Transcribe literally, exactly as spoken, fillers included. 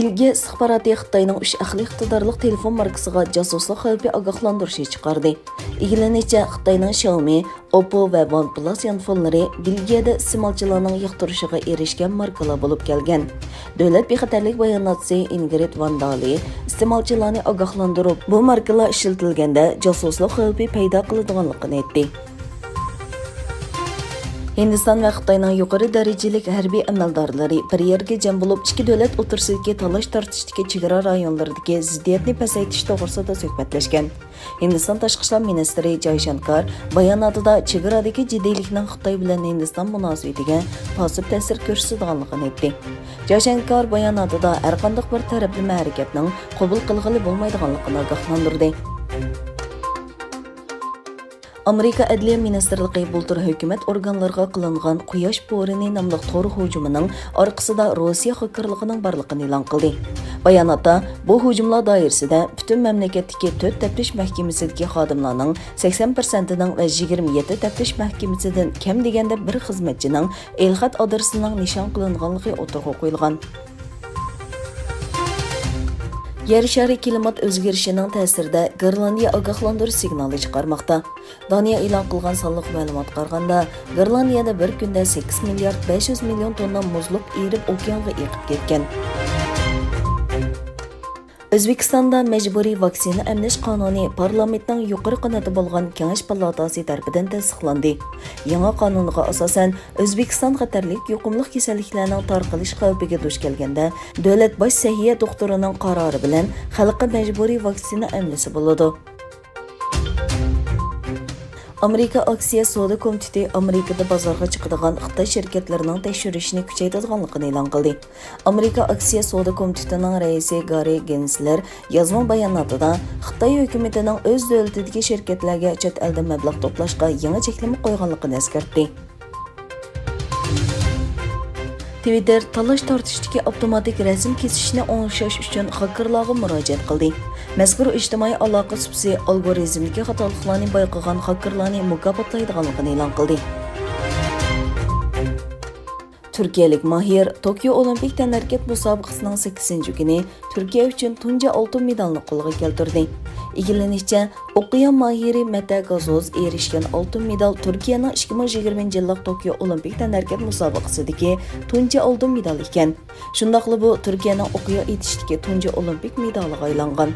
بېلگىيە ئىستىخباراتى خىتاينىڭ ئۈچ ئەقلىي ئىقتىدارلىق تېلېفون ماركىسىغا جاسۇسلۇق خەۋپى ئاگاھلاندۇرۇشى چىقاردى. ئىگىلىنىشىچە، خىتاينىڭ شياۋمى، ئوپپو ۋە ۋانپلاس يانفونلىرى بېلگىيەدە ئىستېمالچىلارنىڭ ياقتۇرۇشىغا ئېرىشكەن ماركىلار بولۇپ كەلگەن. دۆلەت بىخەتەرلىك باياناتچىسى ئىنگرىد ۋان دالى ئىستېمالچىلارنى ئاگاھلاندۇرۇپ، بۇ ماركىلار ئىشلىتىلگەندە جاسۇسلۇق خەۋپى پەيدا قىلىدىغانلىقىنى ئېيتتى. ھىندىستان ۋە خىتاينىڭ يۇقىرى دەرىجىلىك ھەربىي ئەمەلدارلىرى بىر يەرگە جەم بولۇپ، ئىككى دۆلەت ئوتتۇرىسىدىكى تالاش-تارتىشتىكى چېگرا رايونلىرىدىكى زىددىيەتنى پەسەيتىش توغرىسىدا سۆھبەتلەشكەن. ھىندىستان تاشقى ئىشلار مىنىستىرى جايشانكار باياناتىدا چېگرادىكى جىددىيلىكنىڭ خىتاي بىلەن ھىندىستان مۇناسىۋىتىگە پاسسىپ تەسىر كۆرسىتىدىغانلىقىنى ئېيتتى. جايشانكار باياناتىدا ھەرقانداق بىر تەرەپلىمە ھەرىكەتنىڭ قوبۇل قىلغىلى بولمايدىغانلىقىنى ئاگاھلاندۇردى. ئامېرىكا ئەدلىيە مىنىستىرلىقى بۇلتۇر ھۆكۈمەت ئورگانلىرىغا قىلىنغان قۇياش بورىنى ناملىق تور ھۇجۇمىنىڭ ئارقىسىدا روسىيە خاككېرلىقىنىڭ بارلىقىنى ئېلان قىلدى. باياناتتا، بۇ ھۇجۇملار دائىرىسىدە پۈتۈن مەملىكەتتىكى تۆت تەپتىش مەھكىمىسىدىكى خادىملارنىڭ سەكسەن پىرسەنتىنىڭ ۋە يىگىرمە يەتتە تەپتىش مەھكىمىسىدىن كەم دېگەندە بىر خىزمەتچىنىڭ ئېلخەت ئادرېسىنىڭ نىشان قىلىنغانلىقى ئوتتۇرىغا قويۇلغان. يەر شارى كىلىمات ئۆزگىرىشىنىڭ تەسىرىدە گرېنلاندىيە ئاگاھلاندۇرۇش سىگنالى چىقارماقتا. دانىيە ئېلان قىلغان سانلىق مەلۇماتقا قارىغاندا، گرېنلاندىيەدە بىر كۈندە سەككىز مىليارد بەش يۈز مىليون توننا مۇزلۇق ئېرىپ ئوكيانغا ئېقىپ كەتكەن. ئۆزبېكىستاندا مەجبۇرىي ۋاكسىنا ئەملەش قانۇنى پارلامېنتنىڭ يۇقىرى قانىتى بولغان كېڭەش پالاتاسى تەرىپىدىن تەستىقلاندى. يېڭى قانۇنغا ئاساسەن، ئۆزبېكىستان خەتەرلىك يۇقۇملۇق كېسەللىكلەرنىڭ تارقىلىش خەۋپىگە دۇچ كەلگەندە، دۆلەت باش سەھىيە دوختۇرىنىڭ قارارى بىلەن خەلققە مەجبۇرىي ۋاكسىنا ئەملىسە بولىدۇ. ئامېرىكا ئاكسىيە سودا كومىتېتى ئامېرىكىدا بازارغا چىقىدىغان خىتاي شىركەتلىرىنىڭ تەكشۈرۈشىنى كۈچەيتىدىغانلىقىنى ئېلان قىلدى. ئامېرىكا ئاكسىيە سودا كومىتېتىنىڭ رەئىسى گاررى گېنسلېر يازما باياناتىدا خىتاي ھۆكۈمىتىنىڭ ئۆز دۆلىتىدىكى شىركەتلەرگە چەت ئەلدە مەبلەغ توپلاشقا يېڭى چەكلىمە قويغانلىقىنى ئەسكەرتتى. تىۋىتتېر تالاش-تارتىشتىكى ئاپتوماتىك رەسىم كېسىشنى ئوڭشاش ئۈچۈن خاككېرلارغا مۇراجىئەت قىلدى. مەزكۇر ئىجتىمائىي ئالاقە سۇپىسى ئالگورىزمدىكى خاتالىقلارنى بايقىغان خاككېرلارنى مۇكاپاتلايدىغانلىقىنى ئېلان قىلدى. تۈركىيەلىك ماھىر توكيو ئولىمپىك تەنھەرىكەت مۇسابىقىسىنىڭ سەككىزىنچى كۈنى تۈركىيە ئۈچۈن تۇنجى ئالتۇن مېدالنى قولغا كەلتۈردى. ئىگىلىنىشىچە، ئوقيا ماھىرى مەتە گازوز ئېرىشكەن ئالتۇن مېدال تۈركىيەنىڭ ئىككى مىڭ يىگىرمىنچى يىللىق توكيو ئولىمپىك تەنھەرىكەت مۇسابىقىسىدىكى تۇنجى ئالتۇن مېدال ئىكەن. شۇنداقلا بۇ تۈركىيەنىڭ ئوقيا ئېتىشتىكى تۇنجى ئولىمپىك مېدالىغا ئايلانغان.